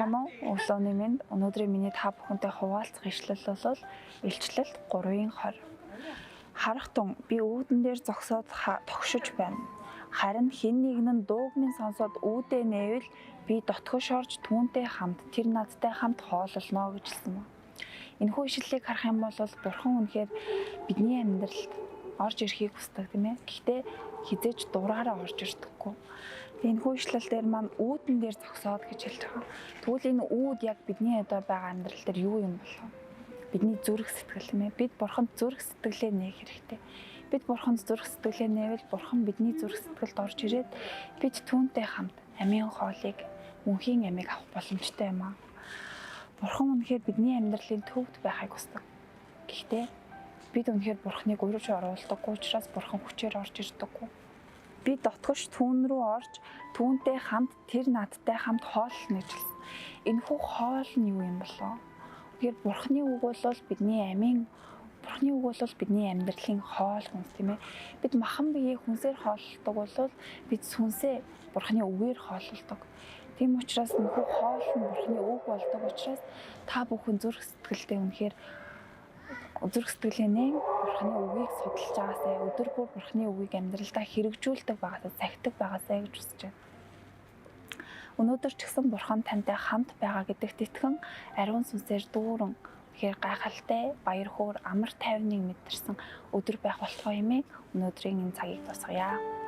Байцгаана уу? Өглөөний мэнд. Өнөөдрийн миний та бүхэнтэй хуваалцах ишлэл бол Илчлэлт 3:20. Харахтун би үүдэн дээр зогсоод тогшиж байна. Харин хэн нэг нь дууг минь сонсоод үүдээ нээвэл би дотгош орж түүнтэй хамт тэр надтай хамт хооллоно гэж хэлсэн ба. Энэхүү ишлэлийг харах юм бол Бурхан үнэхээр бидний амьдралд орж ирэхийг хүсдэг, тийм ээ. Гэхдээ хэзээ ч дураараа орж ирдэггүй. Энэхүү ишлэл дээр маань үүдэн дээр зогсоод гэж хэлж байгаа. Тэгвэл энэ үүд яг бидний одоо байгаа амьдрал дээр юу юм болов? Бидний зүрх сэтгэл, тийм ээ. Бид Бурханд зүрх сэтгэлээ нээх хэрэгтэй. Бид Бурханд зүрх сэтгэлээ нээвэл Бурхан бидний зүрх сэтгэлд орж ирээд бид түүнтэй хамт амийн хоолыг, мөнхийн амийг авах боломжтой юм аа. Бурхан үнэхээр бидний амьдралын төвд байхыг хүсдэг. Гэхдээ бид үнэхээр Бурханыг урьж оруулдаггүй учраас Бурхан хүчээр орж ирдэггүй. Би дотгош түүн рүү орж түүнтэй хамт тэр надтай хамт хооллоно гэж хэлсэн. Энэхүү хоол нь юу юм болов? Тэгэхээр Бурханы үг бол бидний амийн, Бурханы үг бол бидний амьдралын хоол хүнс, тийм ээ. Бид махан биеийг хүнсээр хооллодог бол бид сүнсээ Бурханы үгээр хооллодог. Тийм учраас энэхүү хоол нь Бурханы үг болдог учраас та бүхэн зүрх сэтгэлдээ үнэхээр зүрх сэтгэлээ нээн Бурханы үгийг судалж байгаасай, өдөр бүр Бурханы үгийг амьдралдаа хэрэгжүүлдэг байгаасай, сахидаг байгаасай гэж хүсэж байна. Өнөөдөр ч гэсэн Бурхан тантай хамт байгаа гэдэгт итгэн ариун сүнсээр дүүрэн тэгэхээр гайхалтай баяр хөөр, амар тайвныг мэдэрсэн өдөр байх болтугай хэмээн өнөөдрийн энэ цагийг дуусгая.